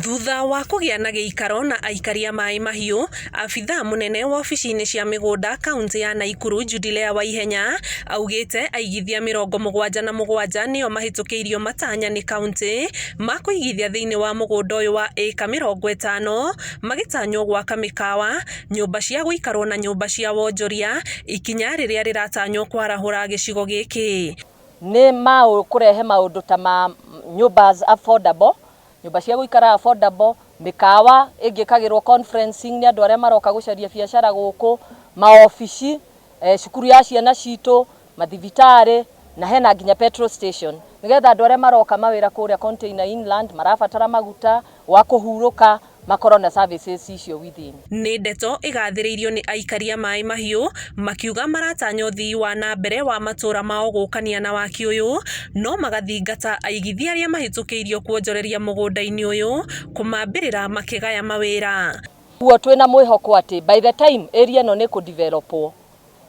Thutha wa kũgĩa na gĩikaro na aikari a Maĩ Mahiũ, abithaa mũnene wabici-inĩ cia mĩgũnda kauntĩ ya Naikuru Judilea Waihenya augĩte aigithia 77 nĩo mahĩtũkĩirio matanya nĩ kauntĩ ma kũigithia thĩinĩ wa mũgũnda ũyũ wa ĩka 50 magĩtanywo gwaka mĩkawa, nyũmba cia gũikarwo na nyũmba cia wonjoria, ikinya rĩrĩa rĩratanywo kwarahũra gĩcigo gĩkĩ. Nĩ kũrehe maũndũ ta ma nyũmba affordable, nyũmba cia gũikara affordable, mĩkawa ĩngĩkagĩrwo conferencing nĩ andũ arĩa maroka gũcaria biacara gũkũ, maobici, cukuru ya ciana citũ, mathibitarĩ na hena nginya petrol station nĩgetha andũ arĩa maroka mawĩra kũrĩa Container Inland marabatara maguta gwa kũhurũka makorwo na services icio within. Nĩ ndeto ĩgathĩrĩirio nĩ aikari a Maĩ Mahiũ makiuga maratanya ũthii wa na mbere wa matũra mao gũkania na waki ũyũ no magathingata aigithia arĩa mahĩtũkĩirio kuonjoreria mũgũnda-inĩ ũyũ kũmambĩrĩra makĩgaya mawĩra. Guo twĩna mwĩhoko atĩ by the time area ĩno nĩ kũdevelopwo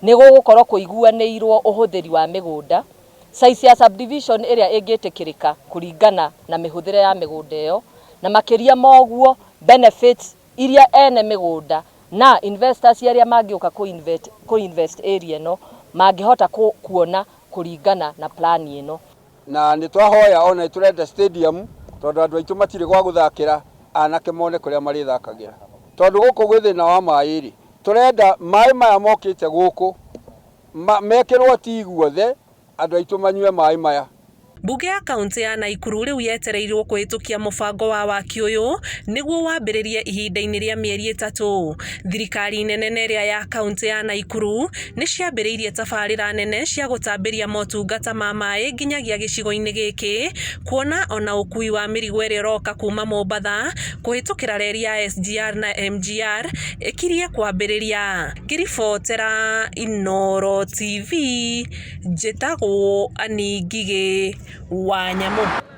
nĩ gũgũkorwo kũiguanĩirwo ũhũthĩri wa mĩgũnda, size ya subdivision ĩrĩa ĩngĩtĩkĩrĩka kũringana na mĩhũthĩre ya mĩgũnda ĩyo, na makĩria ma ũguo benefits iria ene mĩgũnda na investors arĩa mangĩũka kũ invest area ĩno mangĩhota kuona kũringana na plan ĩno. Na nĩ twahoya ona nĩ tũrenda stadium tondũ andũ aitũ matirĩ gwa gũthakĩra, anake mone kũrĩa marĩthakagĩra, tondũ gũkũ gwĩ thĩna wa maĩ rĩ, tũrenda maĩ maya mokĩte gũkũ mekĩrwo ti guothe andũ aitũ manyue maĩ maya. Mbunge ya kaunti ya Naikuru rĩu yetereirwo kũhĩtũkia mũbango wa waki ũyũ nĩguo wambĩrĩrie ihinda-inĩ rĩa mĩeri 3. Thirikari nene na ĩrĩa ya kaunti ya Naikuru nĩ ciambĩrĩirie tabarĩra nene cia gũtambĩria motungata ma maĩ nginyagia gĩcigo-inĩ gĩkĩ, kuona ona ũkui wa mĩrigo ĩrĩa ĩroka kuma Mombatha kũhĩtũkĩra reri ya SGR na MGR ĩkirie kwambĩrĩria. Ngĩribotera Inooro TV, njĩtagwo Annie Ngigĩ wa Nyamũ.